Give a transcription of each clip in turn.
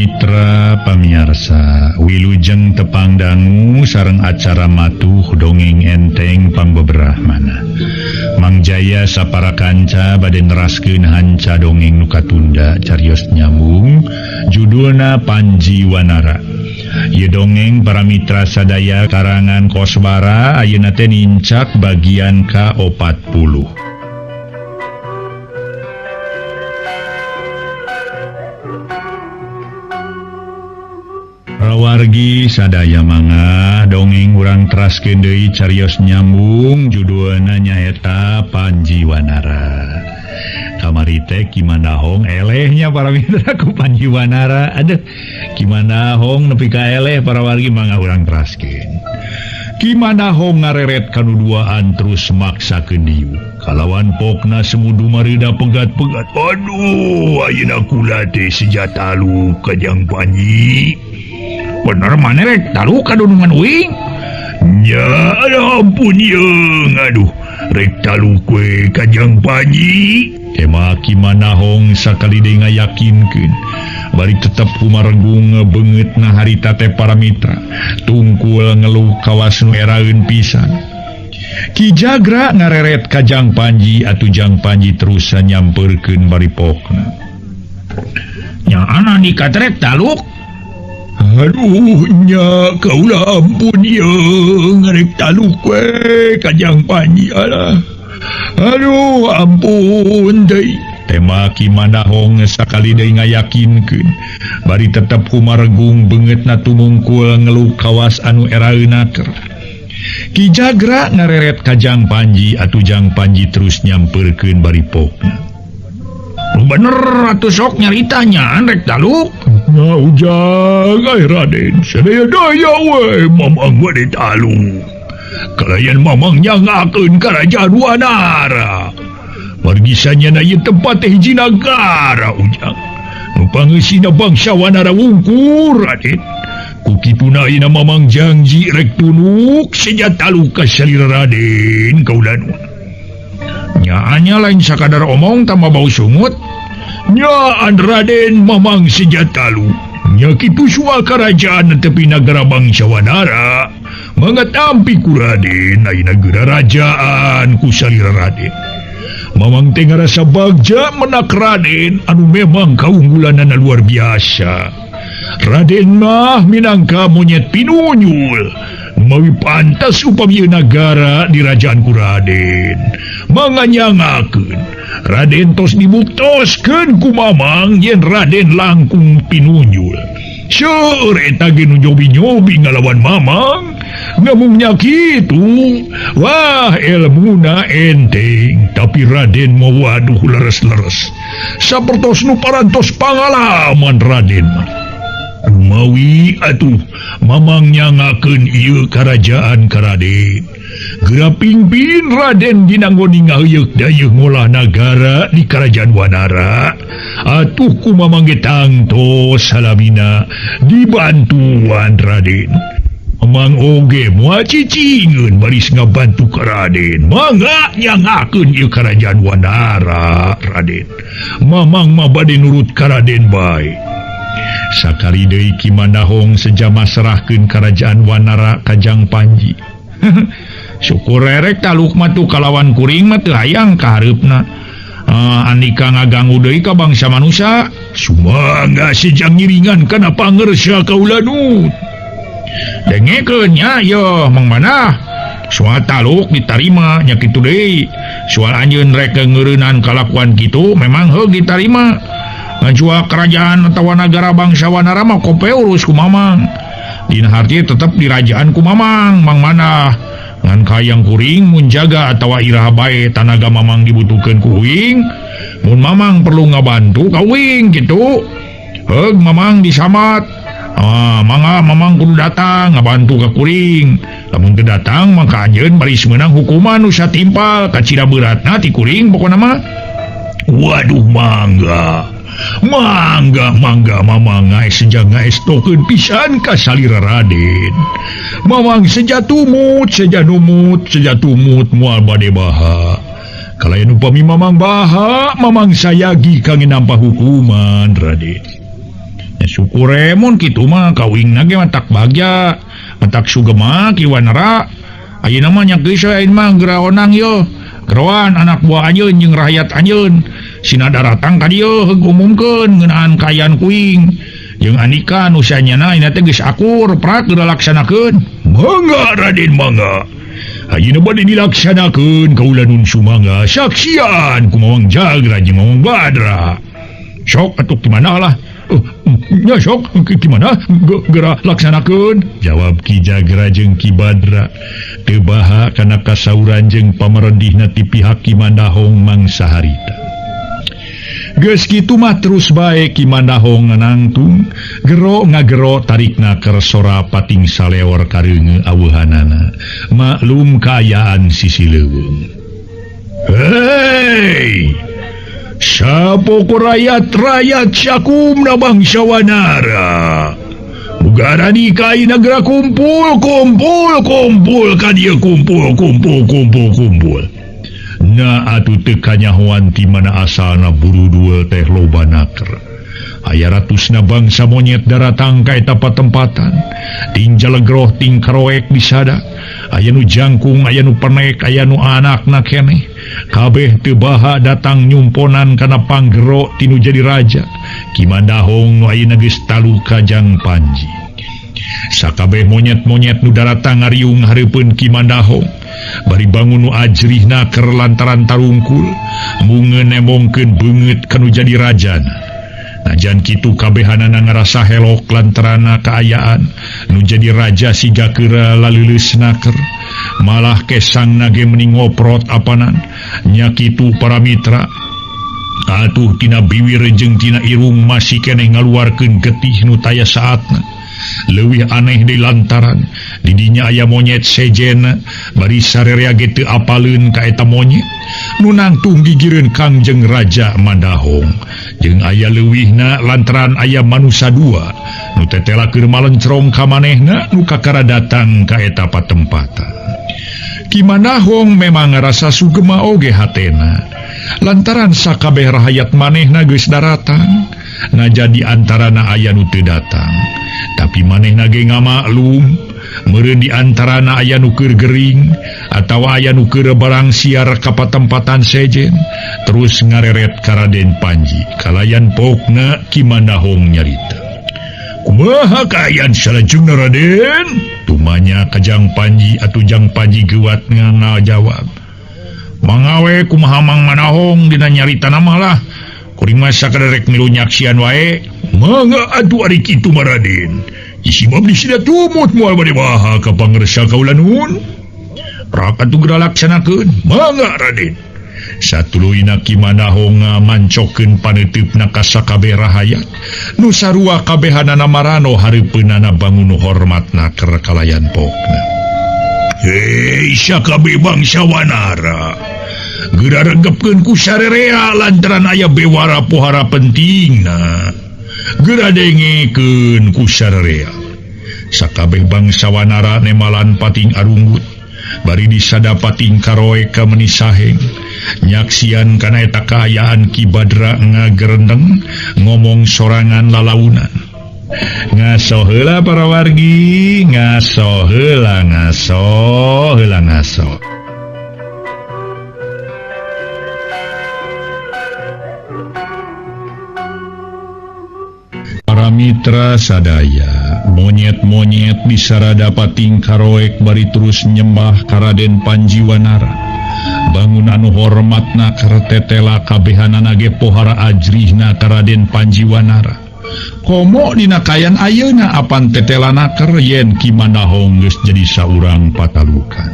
Mitra pamiarsa wilujeng tepang dangu sareng acara matuh dongeng enteng pangbeberahmana. Mang Jaya sapara kanca bade neraskeun hanca dongeng nu katunda carios nyambung judulna Panji Wanara. Ieu dongeng para mitra sadaya karangan Koswara ayeuna teh nincak bagian ka-40. Wargi sadaya mangga dongeng urang teraskeun deui carios nyambung judulna nyaeta Panji Wanara. Kamari teh Ki Mandahong elehnya para mitra ku Panji Wanara. Aduh, Ki Mandahong nepi ka eleh para wargi mangga urang teraskeun. Ki Mandahong ngareret kanu duaan terus maksakeun dieu. Kalawan pokna semudu marida pegat-pegat. Aduh, ayeuna kula teh senjata lu kajang Panji. Bener mana rek taruh kadunungan uing nya ampun yeung aduh rek taruh kue kajang Panji tema Ki Mandahong sakali deui ngayakinkeun bari tetep kumaregung beungeut na harita teh para mitra tungkul ngeluh kawas nu eraeun pisan. Ki Jagra ngareret kajang Panji atuh Jang Panji terus nyampeurkeun bari pokna nya ana dikatrek taluk. Aduh nya kaula ampun yeung rek taluk we kajang Panji alah. Aduh ampun deui. Tema Ki Mandahong sakali deui ngayakinkeun bari tetep kumaregung beungeutna tumungkul ngeluh kawas anu eraeuna keur. Ki Jagra ngareret kajang Panji atuh Jang Panji terus nyampeurkeun bari pokna. Bener atuh sok nyaritanya rek taluk. Nya ujang ai Raden sadaya-daya we mamang bade taluk. Kalayan mamang nyangakeun karajaan Wanara. Margisanya na ieu tempat teh hiji nagara ujang. Nu pangeusina bangsa Wanara wungkur Raden. Ku kituna ayeuna mamang janji rek tunuk seja taluk ka salira Raden kaula nuhun. Nyaanya lain sakadar omong tambah bau sungut. Nyaan Raden mamang sejatalu. Nya kitu sua kerajaan tepi nagara bangsa Wanara. Mangatampi ku Raden ayeuna rajaan ku salira Raden. Mamang teh ngarasa bagja menak Raden anu memang kaunggulanana luar biasa. Raden mah minangka monyet pinunyul. Mawi pantas upami nagara di rajaan ku Raden. Manganyangakeun Raden tos dibuktoskeun ku mamang yen Raden langkung pinunyul. Seueur eta ge nu nyobi-nyobi ngalawan mamang. Ngamungnya kitu. Wah, elmuna enteng, tapi Raden mah waduh leres-leres. Sapertos nu parantos pangalaman Raden mah. Mawi atuh mamang nyangakeun ieu karajaan ka Raden. Geura pingpin Raden dinanggoni ngaheuyeuk dayeuh ngolah nagara di kerajaan Wanara. Atuh ku mamang ge tangtos salamina dibantuan Raden. Mamang oge moal cicingeun baris ngabantu ka Raden. Mangga nyangakeun ieu kerajaan Wanara Raden. Mamang mah bade nurut ka Raden bae. Sakali deui Ki Mandahong seja masrahkeun kerajaan Wanara ka Jang Panji. Syukur rerek taluk mah tuh kalawan kuring mah teu hayang ka hareupna. Andika ngaganggu deui ka bangsa manusia. Sumangga sejang ngiringan kana pangersa kaula nut. Dengekeun nya yeuh Mang Manah. Soal taluk ditarima nya kitu deui. Soal anjeun rek ngeureunaan kalakuan kitu memang heuh ditarima. Ngajual kerajaan atawa nagara bangsa Wanara mah kope urus ku mamang. Dina harti tetep di rajaan ku mamang Mang Manah. Ngan kayang kuring mun jaga atawa iraha bae tanaga mamang dibutuhkeun ku uing. Mun mamang perlu ngabantu ka uing kitu. Heug mamang disamat. Ah, mangga mamang kudu datang ngabantu ka kuring. Lamun teu datang maka anjeun baris meunang hukuman nu satimpal kacida beuratna ti kuring pokona mah. Waduh mangga. Mangga mangga mamang ngaes seja ngaestokeun pisan ka salira Raden. Mamang seja tumut seja numut seja tumut moal bade baha. Kalayan upami mamang baha mamang sayagi kangge nampa hukuman Raden. Nya syukur mun kitu mah kawingna ge matak bagja, matak sugema Ki Wanara. Ayeuna mah nya geus we ayeuna mah geura onang yeuh. Geroan anak buah anjeun jeung rakyat anjeun. Sina daratang ka dieu heug umumkeun ngeunaan kaayaan kuing. Jeung andika nu sanyana ayeuna teh geus akur prak geura laksanakeun. Mangga Raden mangga. Ayeuna bade dilaksanakeun kaula nun sumangga saksian ku Mawang Jagra jeung Mawang Badra. Sok atuh gimana lah? Nya sok gimana geura laksanakeun? Jawab Ki Jagra jeung Ki Badra. Teu baha kana kasauran jeung pameredihna ti pihak Ki Mandahong mangsa harita. Geus kitu mah terus bae Ki Mandahong nangtung gero ngagero tarikna keur sora pating saleor kareunge aweuhanana. Maklum kaayaan sisi leuweung. Hei! Sapoko rakyat-rakyat sakumna bangsa Wanara. Muga radika ayeuna kumpul kumpul kumpul ka dieu kumpul kumpul kumpul kumpul. Nah atuh teu kanyahoan ti mana asalna buru duel teh loba naker. Aya ratusna bangsa monyet daratang ka eta patempatan. Ting jalegroh ting karoek disada. Aya nu jangkung, aya nu penek, aya nu anakna keneh. Kabeh teu baha datang nyumponan kana panggero tinu jadi raja. Ki Mandahong nu ayeuna geus taluka jang Panji. Sakabeh monyet-monyet nu daratang ngariung hareupeun Ki Mandahong. Bari bangun nu ajrihna keur lantaran tarungkul, mungeun nemongkeun beungeut kanu jadi rajana. Najan kitu kabehanana ngarasa helok lantarana kaayaan nu jadi raja siga keura laleuleus naker. Malah kesangna ge meni ngoprot apanan. Nya kitu para mitra. Atuh tina biwir jeung tina irung masih keneh ngaluarkeun getih nu taya saatna. Leuwih aneh deui lantaran didinya aya monyet sejen bari sarerea ge teu apaleun ka eta monyet nu nangtung gigireun Kangjeng Raja Mandahong. Jeung aya leuwihna lantaran aya manusa dua nu tetela keur malencrong ka manehna nu kakara datang ka eta patempatan. Ki Mandahong memang ngarasa sugema oge hatena lantaran sakabeh rahayat manehna geus daratang, najan di antarana aya nu teu datang. Tapi manehna ge ngamaklum meureun di antarana aya nu keur gering atawa aya nu keur barang siar ka patempatan sejen. Terus ngareret ka Raden Panji kalayan pokna Ki Mandahong nyarita. Kumaha kaayaan salajengna Raden? Tumanya ka Jang Panji atuh Jang Panji geuwat ngajawab. Mangawe kumaha Mang Mandahong dina nyaritana mah lah. Kuring mah sakedar rek milu nyaksian wae. Mangga atuh ari kitu mah Raden. Isi mah disida tumut moal bade baha ka pangersa kaula nuhun. Rak atuh geura laksanakeun. Mangga Raden. Satuluyna Ki Mandahong ngamancokeun paneuteup ka sakabeh rahayat. Nu sarua kabehanana marano hareupeunana bangun hormatna keur kalayan pokna. Hei sakabeh bangsa Wanara. Geura regepkeun ku sarerea lantaran aya bewara pohara pentingna. Geura dengekeun ku sarerea. Sakabeh bangsa Wanara nemalan pating arunggut. Bari disada pating karoek ka meni saheng. Nyaksian kana eta kaayaan Ki Badra ngagerendeng ngomong sorangan lalaunan. Ngaso heula para wargi, ngaso heula, ngaso heula, ngaso. Para mitra sadaya, monyet-monyet disarada pating karoek bari terus nyembah ka Raden Panji Wanara. Bangun anu hormatna keur tetela kabehanana ge pohara ajrihna ka Raden Panji Wanara. Komo dina kayan ayeuna apan tetela naker yen Ki Mandahong geus jadi saurang patalukan.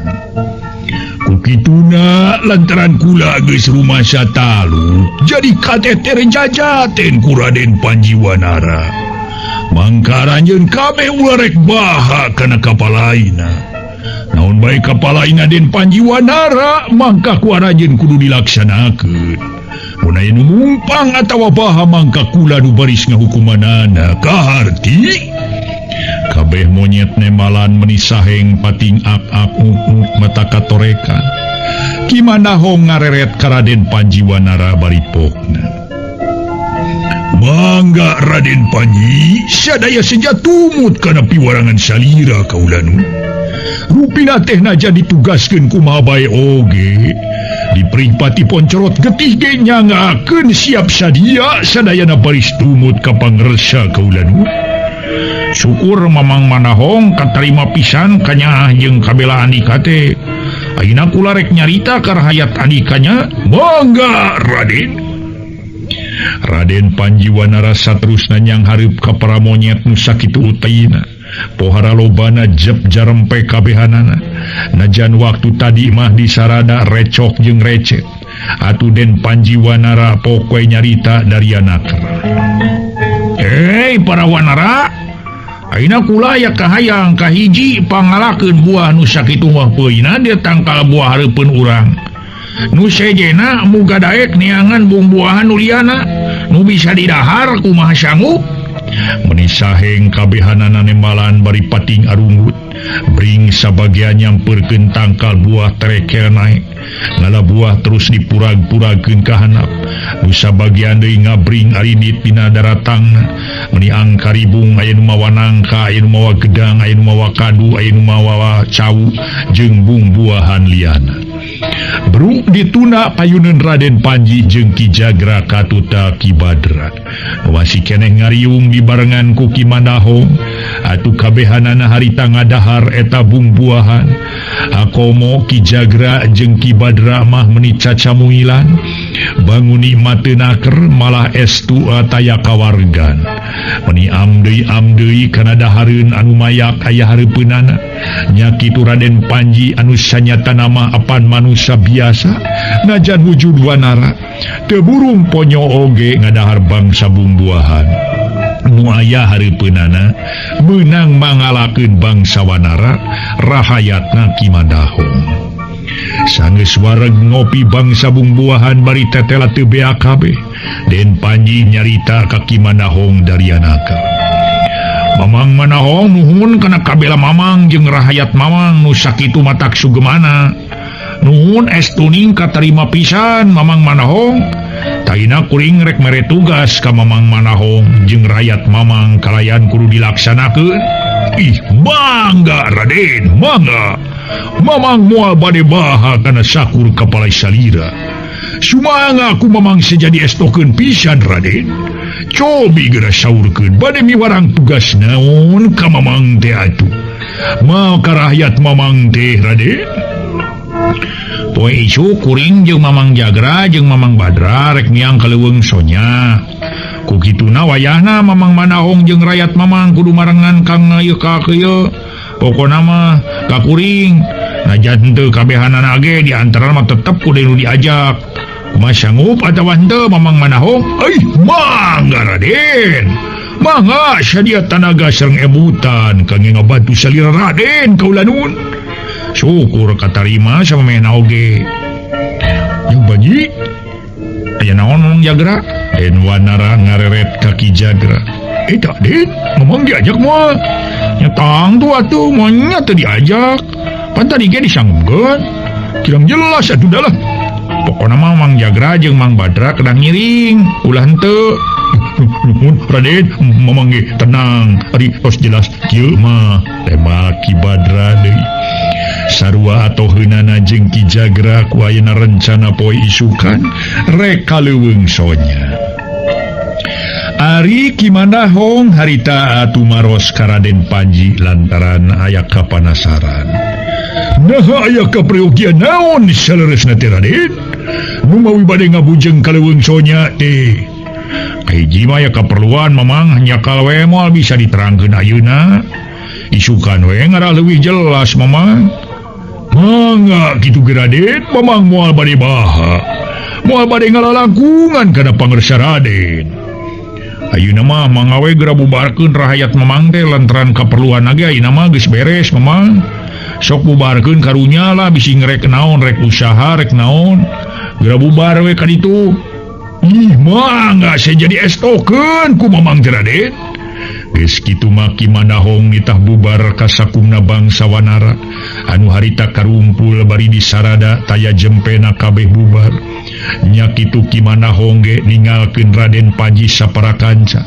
Ku kituna lantaran kula geus rumasa taluk jadi kateter jajaten ku Raden Panji Wanara. Mangka aranjeun kabeh ulah rek baha kana kapalaina. Naon bae kapalaina Den Panji Wanara mangka ku aranjeun kudu dilaksanakeun. Mun aya nu mumpang atawa baha mangka kula nu baris ngahukumanana kaharti. Kabeh monyet nemalan meni saheng pating ak-ak uk-uk mata katorekan. Ki Mandahong ngareret ka Raden Panji Wanara bari pokna. Mangga Raden Panji sadaya seja tumut kana piwarangan salira kaula nu. Rupina teh najan ditugaskeun kumaha bae oge. Diperipati poncorot getih ge nyangakeun siap sadia sadayana baris tumut ka pangersa kaula nu. Syukur Mamang Manahong katarima pisan kanyaah jeung kabela andika teh. Ayeuna kula rek nyarita ka rahayat andikanya. Mangga Raden. Raden Panji Wanara saterusna nyang hareup ka para monyet nu sakitu utayna. Pohara lobana jep jarempe kabehanana. Najan waktu tadi mah disarada recok jeung recet. Atuh Den Panji Wanara pokoe nyarita dari anaker. Hei para wanara, ayeuna kula aya kahayang kahiji pangalakeun buah nu sakitu mah peuina dia tangkal buah hareupeun urang. Nu sejena muga daek neangan bumbuahan nu liana nu bisa didahar kumaha sanggup. Meni saheng kabehanana nembalan bari pating arunggut. Bring sabagian nyamperkeun tangkal buah terekel naek. Ngala buah terus dipurag-puragkeun ka handap. Nu sabagian deui ngabring arindit dina daratangna. Meni angkaribung aya nu mawa nangka, aya nu mawa gedang, aya nu mawa kadu, aya nu mawa cau jeung bumbuahan liana. Bruk dituna payuneun Raden Panji jeung Ki Jagra katuta Ki Badra. Masih keneh ngariung dibarengan ku Ki Mandahong. Atuh kabehanana harita ngadahar eta bumbuahan. Akomo Ki Jagra jeung Ki Badra mah meni cacamuilan. Bangun nikmat teu naker malah estu taya kawargan. Meni amdeui-amdeui kana dahareun anu mayak aya hareupeunana. Nya kitu Raden Panji anu sanyatana mah apan manusia biasa najan wujud wanara. Teu burung ponyo oge ngadahar bangsa bumbuahan. Nu aya hareupeunana meunang mangalakeun bangsa wanara rahayatna Ki Mandahong. Sanggeus wareg ngopi bangsa bumbuahan bari tetela teu beak kabeh. Den Panji nyarita ka Ki Mandahong darianaka. Mamang Manahong nuhun kana kabela mamang jeung rahayat mamang nu sakitu matak sugemana. Nuhun estuning katarima pisan Mamang Manahong. Taina kuring rek mere tugas ka Mamang Manahong jeung rakyat mamang kalayan kudu dilaksanakeun. Ih, mangga Raden, mangga. Mamang moal bade baha kana sakur kapalai salira. Sumangga ku mamang sejadi estokeun pisan Raden. Cobi geura saurkeun bade miwarang tugas naon ka mamang teh atuh. Mau ka rakyat mamang teh Raden. Poe isuk kuring jeung Mamang Jagra jeung Mamang Badra rek miang ka leuweung Sonya. Ku kituna wayahna Mamang Manahong jeung rakyat mamang kudu marengan kang ieu ka kieu. Pokona mah ka kuring. Najan henteu kabehanana ge di antara mah tetep kudu nu diajak. Kumaha sanggup atawa henteu Mamang Manahong? Euy, mangga Raden. Mangga sadia tanaga sareng emutan kangge ngabantu salira Raden kaula nuhun. Syukur katarima sama mehna oge. Yang Panji aya naon Mamang Jagra? Den Wanara ngareret ka Ki Jagra. Tak Den, Mamang diajak moal. Nya tangtu atuh moal teu diajak. Pan tadi ge disanggupkeun. Kirang jelas atuh dah lah. Pokona mah Mang Jagra jeung Mang Badra kedah ngiring, ulah henteu. Nuhun Raden, Mamang ge tenang, ari tos jelas kieu mah. Tembak Ki Badra deui. Sarua atoheunana jeung Ki Jagra ku ayeuna rencana poe isukan rek ka leuweung Sonya. Ari Ki Mandahong harita atumaros ka Raden Panji lantaran aya kapanasaran. Naha aya kapriogian naon saleresna teh Raden? Nu mawi bade ngabujeng ka leuweung Sonya teh. Kahiji mah aya kaperluan Mamang nyakal we moal bisa diterangkeun ayeuna. Isukan we ngarah leuwih jelas Mamang. Mangga kitu ge Raden, Mamang moal bade baha. Moal bade ngalalangkungan kana pangersa Raden. Ayeuna mah mangga we geura bubarkeun rahayat Mamang teh lantaran kaperluan ge ayeuna mah geus beres Mamang. Sok bubarkeun karunya lah bisi ngrek naon rek usaha rek naon. Geura bubar we ka ditu. Ih, mangga saya jadi estokeun ku Mamang teh Raden. Geus kitu mah Ki Mandahong nitah bubar ka sakumna bangsa wanara anu harita karumpul bari disarada taya jempena kabeh bubar. Nya kitu Ki Mandahong ge ninggalkeun Raden Panji saparakanca.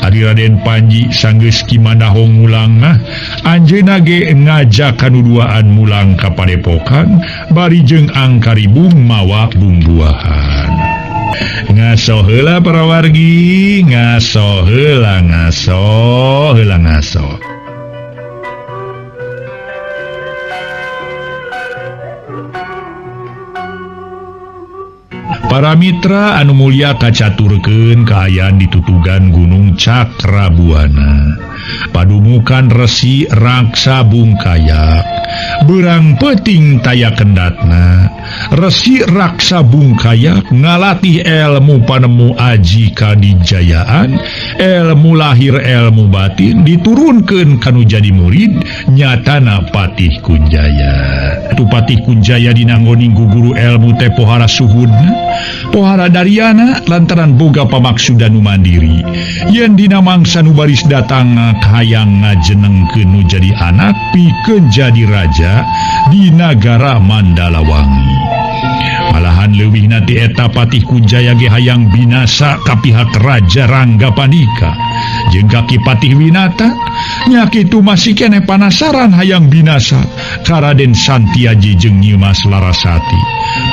Ari Raden Panji sanggeus Ki Mandahong mulang mah anjeunna ge ngajak kanu duaan mulang ka padepokan bari jeung angkaribung mawa bumbuahan. Ngaso heula para wargi, ngaso heula, ngaso heula, ngaso. Para mitra anu mulia kacaturkeun kaayaan ditutugan Gunung Cakrabuana. Padumukan Resi Raksa Bungkayak. Berang peuting taya kendatna. Resi Raksa Bungkayak ngalatih ilmu panemu aji kadijayaan, ilmu lahir ilmu batin diturunkeun kanu jadi murid nyatana Patih Kunjaya. Tu Patih Kunjaya dinanggoning ku guru ilmu teh pohara suhudna, pohara dariana lantaran boga pamaksudan nu mandiri. Yen dina mangsa nu baris datang hayang ngajenengkeun nu jadi anak pikeun jadi raja di nagara Mandalawangi. Malahan leuwihna ti eta Patih Kunjaya ge hayang binasa ka pihak Raja Ranggapanika jeung ka Ki Patih Winata. Nya kitu masih keneh panasaran hayang binasa ka Raden Santiaji jeung Nyimas Larasati,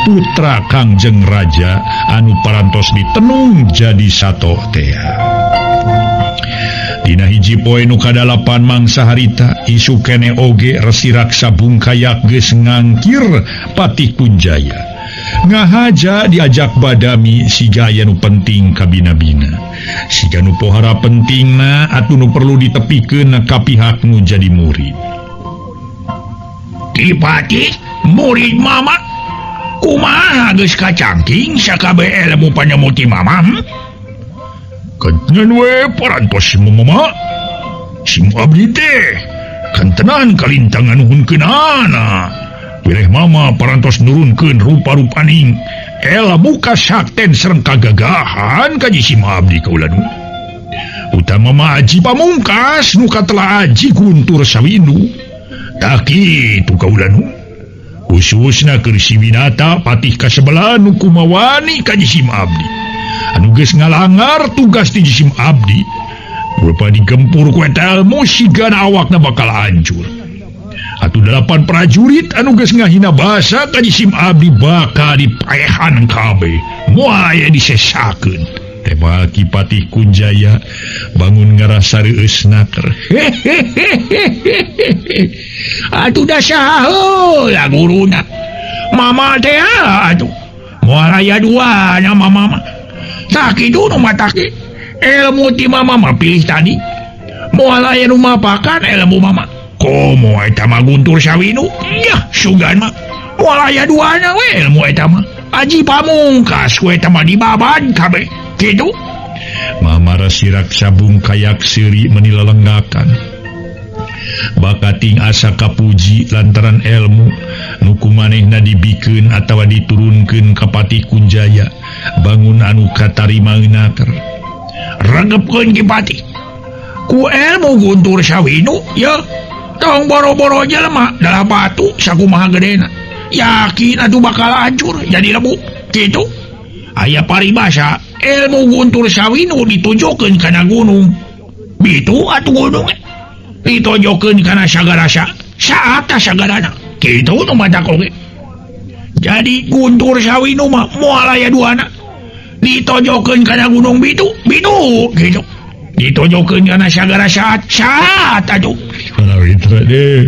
putra Kangjeng Raja anu parantos ditenung jadi sato tea. Dina hiji poe nu kadalapan mangsa harita isu keneh oge Resi Raksa Bungkayak geus ngangkir Patih Kunjaya. Ngahaja diajak badami siga aya nu penting kabina-bina. Siga nu pohara pentingna atuh nu perlu ditepikeun ka pihak nu jadi murid. Ki Patih, murid mama kumaha geus kacangking sakabeh ilmu panemu ti mama? Kantenan we parantos mama. Sim abdi teh kantenan kalintangan nuhunkeunana. Pilih mama parantos nurunkeun rupa-rupaning ilmu kasakten sareng kagagahan ka sim abdi kaula nu. Utama mah aji pamungkas nu katelah aji Guntur Sawindu. Tah kitu kaula nu. Khususna keur si Winata patih kasebelah nu kumawani ka sim abdi. Anu geus ngalangar tugas ti jisim abdi. Rupa digempur ku eta ilmu sigana awakna bakal hancur. Atuh 8 prajurit anu geus ngahina basa ka jisim abdi bakal dipaehan kabeh. Moal aya disesakeun. Tebal Ki Patih Kunjaya bangun ngarasa reueus naker. Atuh da saha heula guruna. Mama teh atuh. Moal aya duana mama mah. Tah kitu nu mataki ilmu ti mama mah pilih tadi. Moal aya nu mapakan ilmu mama. Komo eta mah Guntur Sawinu? Yah, sugan mah. Moal aya duana we ilmu eta mah. Aji pamungkas ku eta mah dibabad kabeh. Kitu. Mama Resi Raksa Bungkayak seuri meuni lelenggakan. Bakating asa kapuji lantaran ilmu nu kumanehna dibikeun atawa diturunkeun ka Patih Kunjaya bangun anu katarima naker. Regepkeun Ki Patih. Ku ilmu Guntur Sawinu ya tong boro-boro jelema dalah batu sakumaha gedena. Yakin atuh bakal hancur jadi lebu. Kitu. Aya paribasa ilmu Guntur Sawinu ditujukeun kana gunung. Bitu atuh gunung ditojokeun kana sagarasa saata sagarana. Kitu nu matak oge. Jadi Guntur Sawinu mah moal aya duana. Ditojokeun kana gunung bitu, bitu kitu. Ditojokeun kana sagara saat saat atuh. Para mitra deh,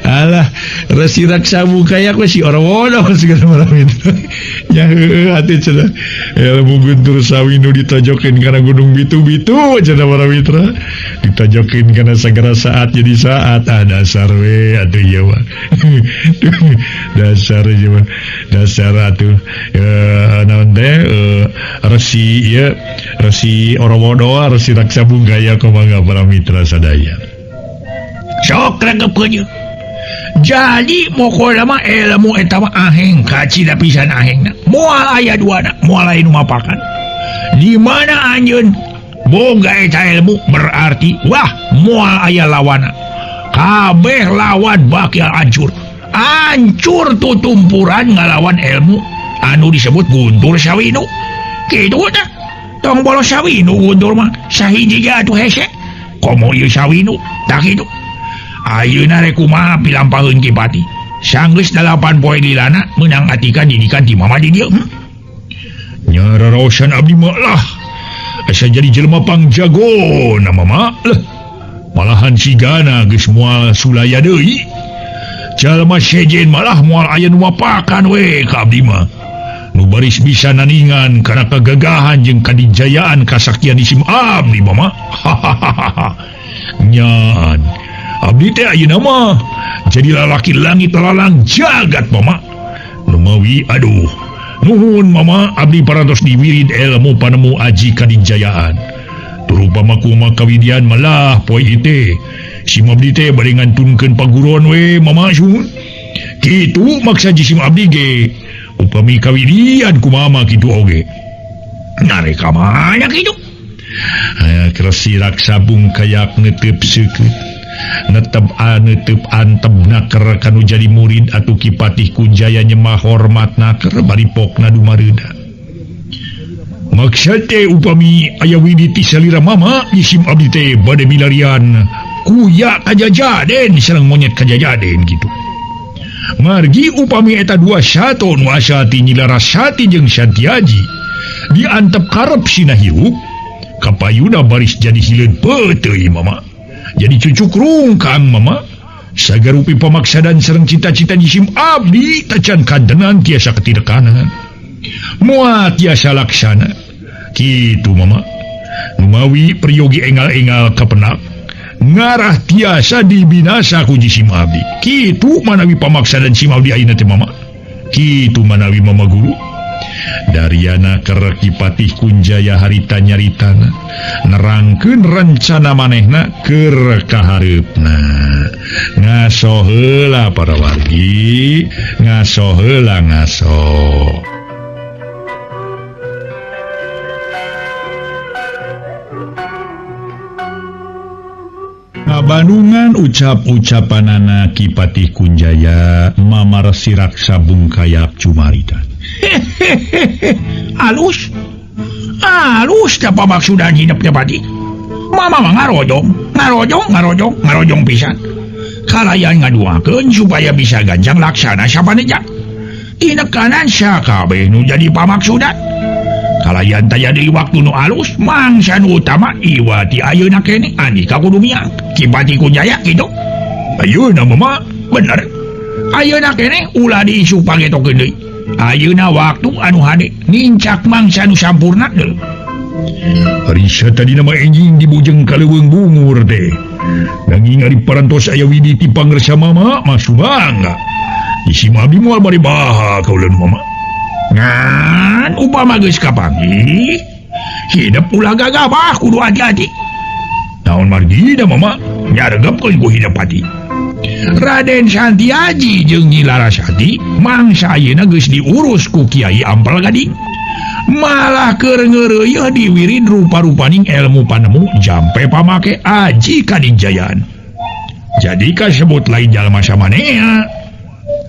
Alah, Resi Raksa Bungkayak we si Orwono segala para mitra. Nya heueuh atuh cenah. Ilmu Guntur Sawinu ditojokeun kana gunung bitu-bitu cenah para mitra. Ditojokeun kana sagara saat jadi saat. Ah dasar we atuh ieu mah. Dasar ieu mah. Dasar atuh naon teh Resi ieu Resi Orwono Resi Raksa Bungkayak kumaha para mitra sadaya. Sok regepkeun ieu. Jadi mokola mah ilmu eta mah aheng kacida pisan ahengna. Moal aya duana, moal aya nu mapakan. Di mana anjeun boga eta ilmu berarti wah moal aya lawana. Kabeh lawan bakal hancur. Hancur tutumpuran ngalawan ilmu anu disebut Guntur Sawinu. Kitu tah. Tong bolos Sawinu Guntur mah sahiji ge atuh hese. Komo ieu Sawinu tah kitu. Ayeuna rek kumaha pilampaheun Ki Pati. Sanggeus 8 poe lilana meunang atikan didikan ti mama di dieu. Nya raraosan abdi mah lah. Asa jadi jelema pangjagona mama lah. Malahan sigana geus moal sulaya deui. Jalma sejen malah moal aya nu mapakan we ka abdi mah. Nu baris bisa naningan kana kagagahan jeung kadijayaan kasaktian isim abdi mama. Nyaan abdi teh ayeuna mah jadi lalaki langit lalang jagat mama. Lumawi aduh nuhun mama abdi parantos diwirid ilmu panemu aji kadijayaan. Turupama kuma kawidian malah poe ieu sim abdi teh bade ngantunkeun paguron we mama sun. Kitu maksa jisim abdi ge upami kawidian kumama kitu oge. Narek ka mana kitu? Aya Resi Raksa Bungkayak netep seukeut. Netep anetep antep naker kanu jadi murid atuh Ki Patih Kunjaya nyemah hormat naker bari pokna dumareuda. Maksud teh upami aya widi ti salira mama jisim abdi teh bade milarian kuya kajajaden sareng monyet kajajaden gitu. Margi upami eta dua sato nu asa ti Nyi Larasati jeung Santiaji diantep karep sina hirup kapayuna baris jadi hileud peuteuy mama. Jadi cucuk rungkang mama. Sagarupi pamaksadan sareng cita-cita jisim abdi tacan kantenan tiasa ketidakanan. Moal tiasa laksana. Kitu mama. Numawi priyogi engal-engal kapenak ngarah tiasa dibinasa ku jisim abdi. Kitu manawi pamaksadan sim abdi ayeuna teh mama. Kitu manawi mama guru. Dariana keur Ki Patih Kunjaya harita nyaritana nerangkeun rencana manehna keur kahareupna. Ngaso heula para wargi, ngaso heula ngaso. Bandungan ucap-ucapanana Ki Patih Kunjaya mamar Resi Raksa Bungkayak cumarita. Hehehe, alus. Alus teh pamaksudan hidupnya Pati. Mama mah ngarojong, ngarojong, ngarojong, ngarojong pisan. Kalayan ngaduakeun supaya bisa ganjang laksana sapaneja. Tinekanan sakabeh nu jadi pamaksudan. Kalayan taya deui waktu nu alus mangsa nu utama iwati ayeuna keneh andika kudu miang. Ki Patih Kunjaya kitu. Ayeuna mama bener. Ayeuna keneh ulah diisu pangetokeun deui. Ayeuna waktu anu hade nincak mangsa nu sampurna deui. Harisa tadi nama enjing di bujeng kaleuweung bungur teh. Nanging ari parantos aya widi ti pangersa mama mah sumangga. Isi abdi moal bari baha kauleun mama. Ngan upama geus kapanggih hidup ulah gagabah kudu hati-hati. Naon margi da mama nyaregepkeun ku hidup hati. Raden Santiaji jeung Nyi Larasati mangsa ayeuna geus diurus ku Kiai Ampel Gading. Malah keur ngeureuyeuh diwirid rupa-rupaning ilmu panemu jampe pamake aji kadijayaan. Jadi kasebut lain jalma samanea,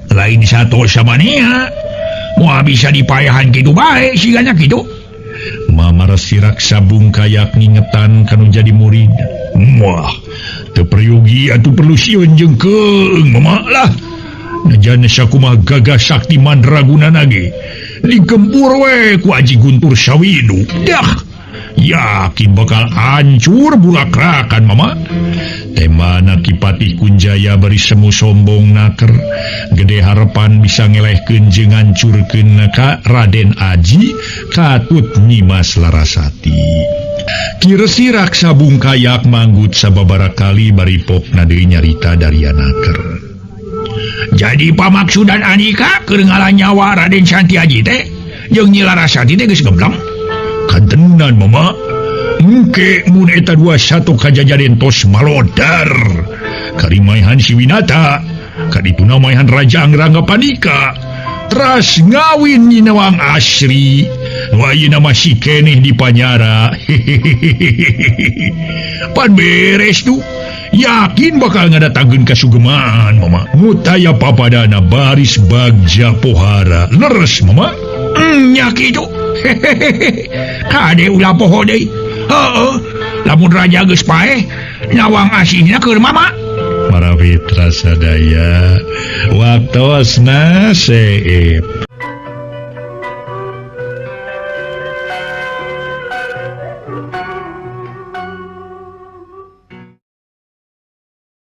lain sato samanea. Moal bisa dipayahan kitu bae sigana kitu. Mama Resi Raksa Bungkayak ngingetan kanu jadi murid. Wah, teu peryogi atuh perlu sieun jeung keung mama lah. Najan sakumaha gagah sakti mandraguna ge digempur we ku Aji Guntur Sawinu. Dah, yakin bakal hancur bulakrakan mama. Temana Ki Patih Kunjaya bari semu sombong naker gede harapan bisa ngelehkeun jeung ngancurkeun ka Raden Aji katut Nyimas Larasati. Ki Resi Raksa Bungkayak manggut sababaraha kali bari popna deui nyarita Dariana ker. Jadi pamaksudan andika keur ngalah nyawa Raden Santiaji teh jeung Nyi Larasati teh geus gembleng. Kantenan mama. Engke mun eta dua satu kajajaden tos malodar. Karimaehan si Winata, kadituna maehan Raja Angrangga Panika. Teras ngawin Nyi Nawang Asri. Nu ayeuna masih keneh di panyara. Hehehe. Pan beres tuh. Yakin bakal ngadatangkeun kasugemaan mama. Mutaya papadana baris Bagja Pohara. Leres mama. Nya kitu. Kade ulah poho deui. Heeh. Lamun raja geus paeh, nawang asihna keur mama. Para mitra sadaya, waktosna seep.